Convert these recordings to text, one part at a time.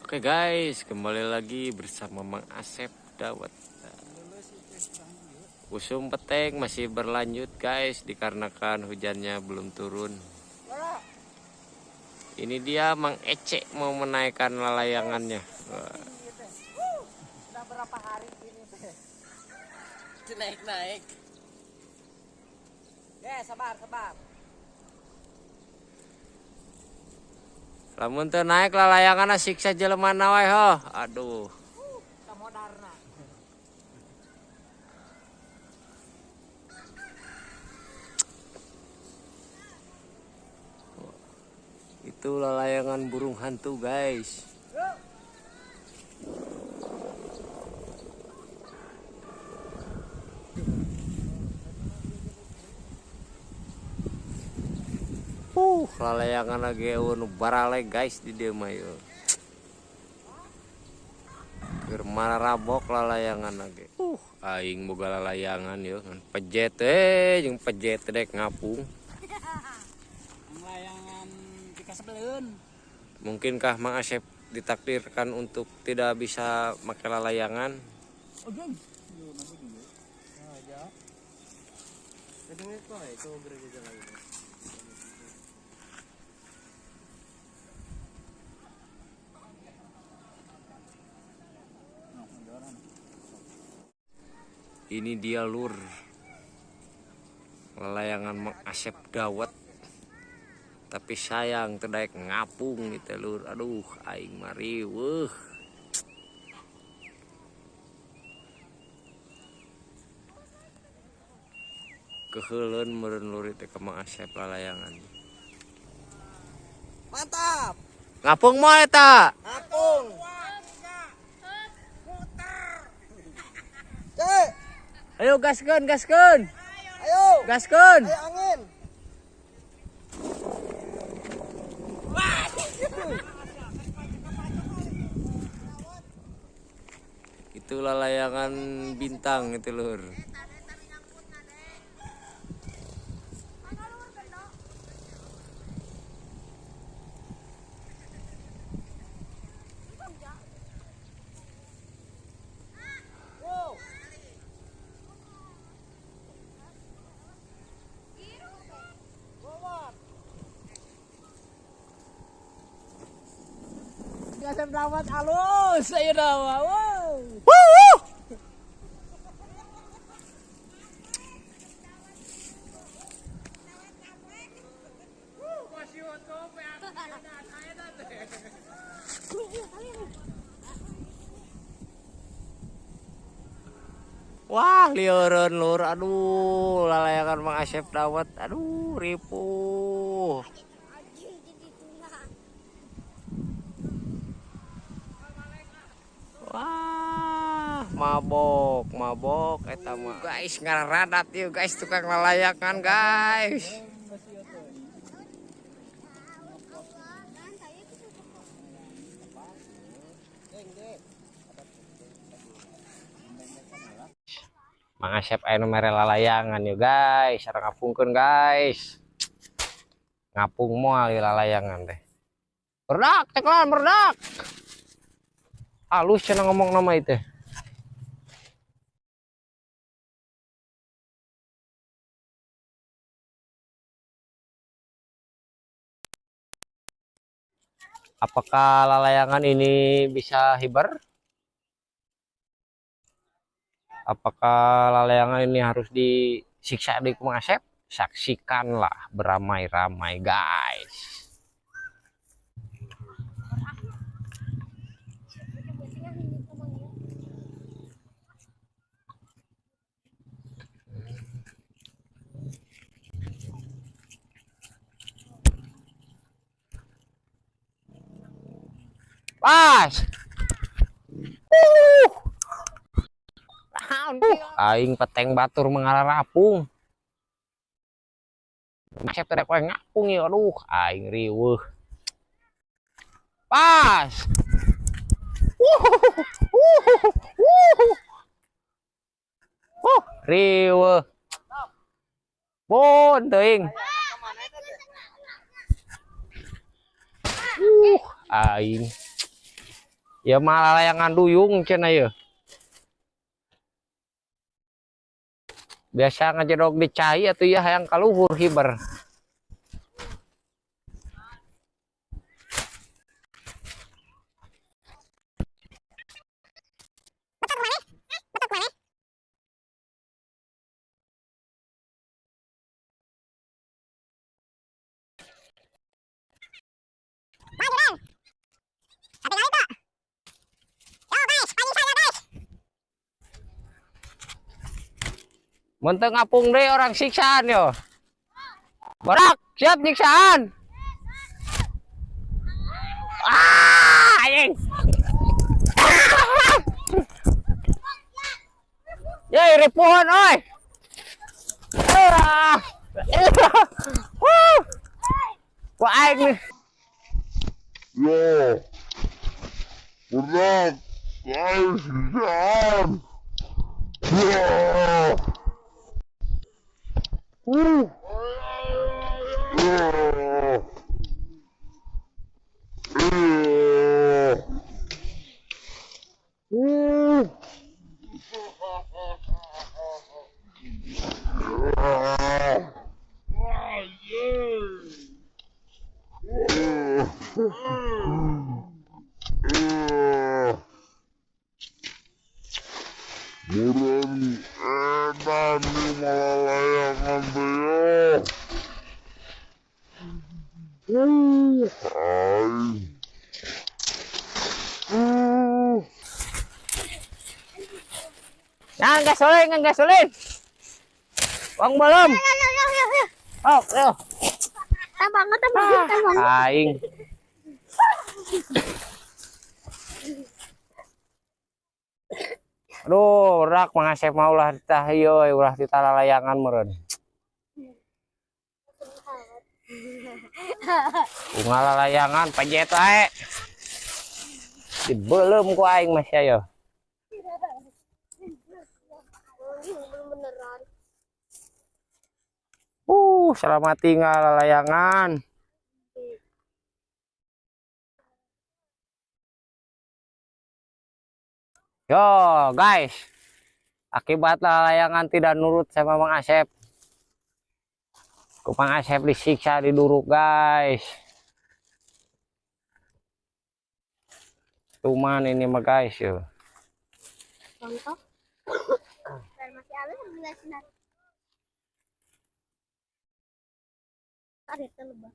Oke guys, kembali lagi bersama Mang Asep Dawet. Usum peteng masih berlanjut guys, dikarenakan hujannya belum turun. Ini dia Mang Ece mau menaikkan lalayangannya. Sudah berapa hari ini teh? Naik-naik. Ya, sabar, sabar. Lamun teu naik lalayanganna siksa jelema wae ho. Aduh. Samodarna. Itu lalayangan burung hantu guys. Lalayangan lagi nu barale guys di dieu mah ieu. Keur marabok lalayangan lagi. Aing boga lalayangan ieu ngan pejet jeung pejet dek ngapung. Layangan dikasebeleun. Mungkinkah Mang Asep ditakdirkan untuk tidak bisa make lalayangan? Ini dia lur, lalayangan Mang Asep Dawet. Tapi sayang terdaek ngapung gitu lur. Aduh, aing mariweuh. Keheuleun meureun lur teh ka Mang Asep lalayangan. Mantap. Ngapung moal eta? Ngapung. Ayo gaskeun, gaskeun. Ayo. Gaskeun. Ayo angin. Itulah layangan bintang itu lur. Asep Dawet alus ayo dawa. Wow. Wuh. Wah, lieureun lur. Aduh, lalayangan Mang Asep Dawet. Aduh, ripuh. Wah, mabok, mabok eta mah. Guys, ngaradat yeuh guys tukang lalayangan guys. Mang Asep aya nu mere lalayangan yeuh guys, sareng ngapungkeun guys. Ngapung moal ieu lalayangan teh. Berdak, ceklan berdak. Halus cenah ngomong nama itu. Apakah lalayangan ini bisa hiber? Apakah lalayangan ini harus disiksa di Mang Asep? Saksikanlah beramai-ramai guys. Pas. Aing peteng batur mengarah rapung. Asep teh kowe ngapung ya, aduh, aing riweuh. Pas. Riweuh. Bon teuing. Aing. Ya malah layangan duyung cenah ye. Biasa ngajedog di cai atuh ya hayang kaluhur hiber. Mun teu ngapung deui orang siksaan yo. Borak, siap nyiksaan. Ah, anjing. Yoi, ripuhan oi. Ah. Wuh. Wah, aing nih. Yo. Berat. Guys, siksaan. Ya. Murang edan di malayangan teh. Ai. Nah, gasolin, gasolin. Uang belum. Oh, ayo. Tambah tambah tambah. Aing. Aduh, rak Mang Asep mah ulah ditah ieu ulah ditah lalayangan meureun. Unggal lalayangan pejet wae. Dibeuleum ku aing mah sia yo. Beneran. Selamat tinggal lalayangan. Yo, guys. Akibat lalayangan tidak nurut sama Mang Asep. Ku Mang Asep disiksa diduruk, guys. Cuman ini mah guys yo. Contoh. Masih halus bila sinar. Ada lebah.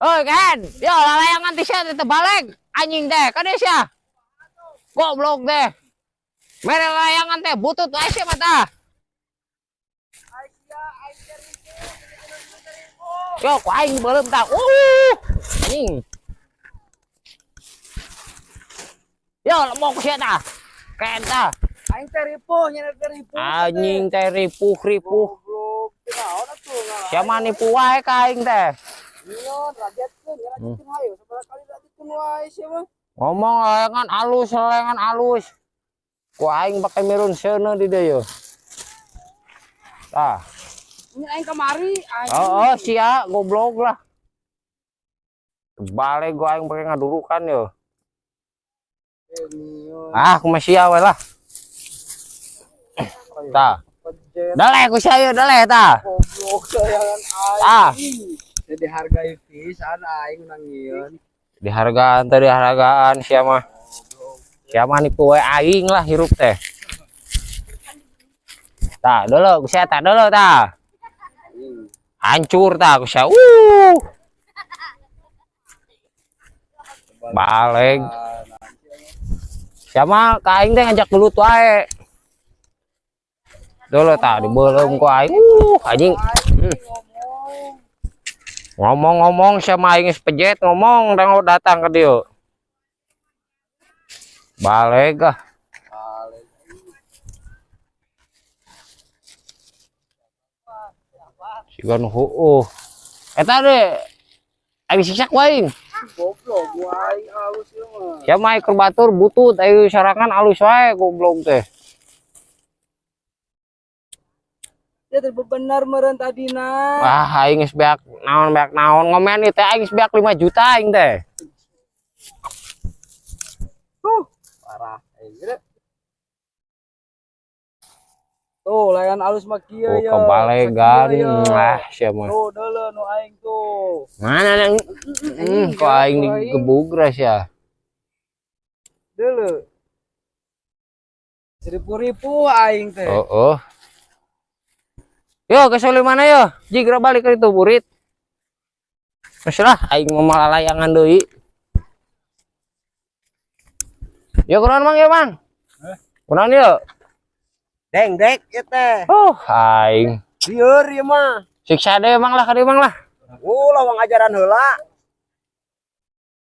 Oh, kan. Yo, lalayangan ti sia teh balik. Anjing teh, kade sia. Goblok deh. Mere layangan teh butut wae sia mata. Yo, ku aing beuleum tah. Anjing. Yo, lemok sia tah. Ken tah. Aing teh ripuh, nya teh ripuh. Anjing teh ripuh-ripuh. Goblok, naon atuh ngalah. Sia mah nipu wae ka aing teh. Nyon, rajatkeun, rajatkeun hayu. Sabaraha kali rajatkeun wae sia mah. Ngomong layangan alus, layangan alus. Ku aing pake mirun seuneu di dieu yo. Tah. Ini aing kamari, aing. Oh, sia goblok lah. Balik gua aing pake ngadurukan yo. Ah, aku masih sia we lah. Tah. Daleh ku sia yo, daleh tah. Goblok layangan aing. Tah. Jadi hargai pisan aing nangieun. Dihargaan teh dihargaan sia mah. Sia mah nipu wae aing lah hirup teh. Tah, dulu ku sia tah dulu tah. Hancur tah ku sia. Balik. Sia mah ka aing teh ngajak gelut wae. Dulu tah dibeuleum ku aing. Anjing. Ngomong-ngomong sama aing geus pejet ngomong dang datang ke dieu. Balik ah. Siga nu heueuh. Eta deh aing siksa ku aing. Goblok gua aing alus ieu mah. Sia mah keur batur butut aing sarangan alus wae goblok teh. Ya bener meureun tadina. Wah, aing geus beak naon ngomen ieu teh aing geus beak 5 juta aing teh. Parah. Tuh, layangan alus mah kieu Oh, ya. kebalegan. Ah, siapa? Tuh, deuleu nu aing tuh. Mana nang? Kok aing digebug ras ya? Deuleu. 1000 aing teh. Oh, oh. Yo, ke Soli mana yo? Jig balik ke itu burit. Geus lah, aing mau layangan deui. Yo kunaon Mang yo, Mang? Kunaon yo? Dengdek ieu teh. Oh, aing. Lieur ieu mah. Siksa deh Mang lah ka dieu Mang lah. Lawang ajaran heula.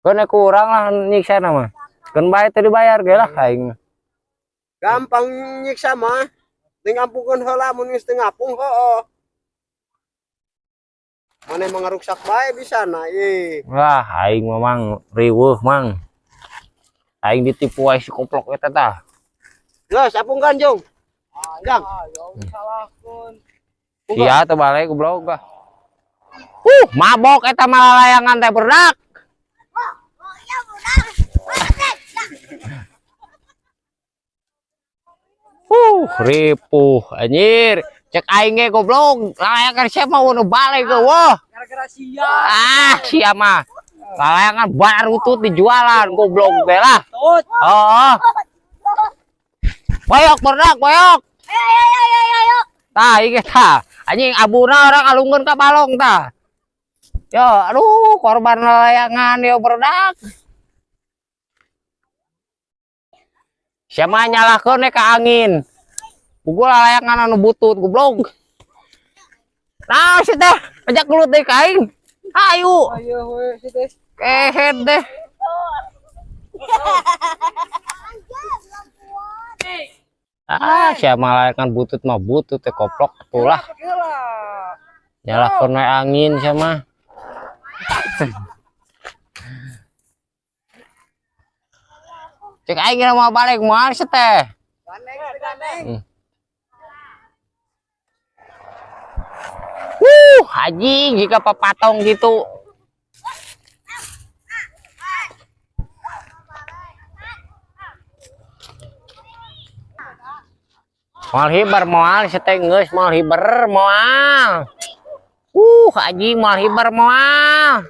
Keun kurang lah nyiksa mah. Keun bae teu dibayar ge lah aing. Gampang nyiksa mah. Ning ngampungkeun heula mun geus teu ngapung heueuh. Maneh mah ngaruksak bae bisa na ih. Wah, aing mah Mang riweuh Mang. Aing ditipu wae si koplok eta tah. Geus apungkeun Jung. Gang. Ayo salahkeun. Iya teu balik goblok ah. Mabok eta mah layangan teh berdak. Ripuh anjir. Cek aing ge goblok, layangan siapa mau nu balik ge wah. Gara-gara sia. Ah, sia mah. Layangan barutut dijualan goblok teh lah. Tut. Oh. Boyok berdak, boyok. Ayo ayo ayo ayo ayo. Tah, ieu tah. Anjing abuna orang alungkeun ka balong tah. Yo, aduh korban layangan yo berdak. Siapa nyalahkeun ka angin. Pukul layangan anu butut goblok. Nah, si teh ajak gelut deui ka aing. Ayo. Ayo we si teh. Kehed deh. Ah, siapa layangan butut mah butut teh koplok atulah. Nyalahkeun we angin sama. Cek aing mau balik moal si teh. Gandeng. Haji jika papatong gitu. Moal hibar moal si teh geus moal hibar moal. Haji moal hibar moal.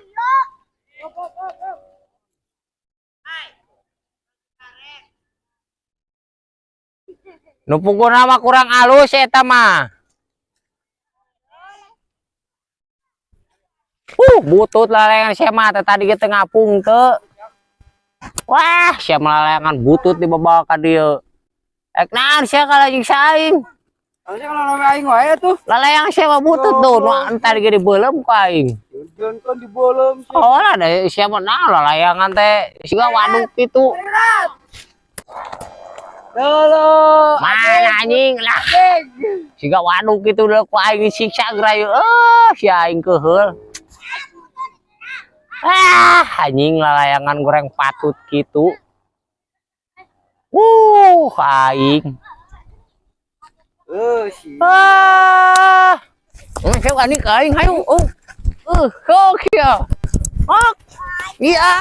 Nu puguna mah kurang alus eta mah. Butut layangan sia mah teh tadi ge teu ngapung teu. Wah, sia mah layangan butut dibawa ka dieu. Ek naon sia kalau jeung saing? Harusnya kalau lawe aing wae tuh. Lalayang sia mah butut tuh, nu entar ge dibeuleum ku aing. Jangan kan dibeuleum sih. Oh lah da sia mah naon lalayangan teh siga waduk kitu. Deuleu. Mana anjing lah. Siga waduk kitu deuleu ku aing disiksa geura ieu. Si aing keuheul. Ah, anjing lalayangan goreng patut kitu. Aing. Si. Ah. Saya wani ka aing hayu. Kok ya. Ok. Iya.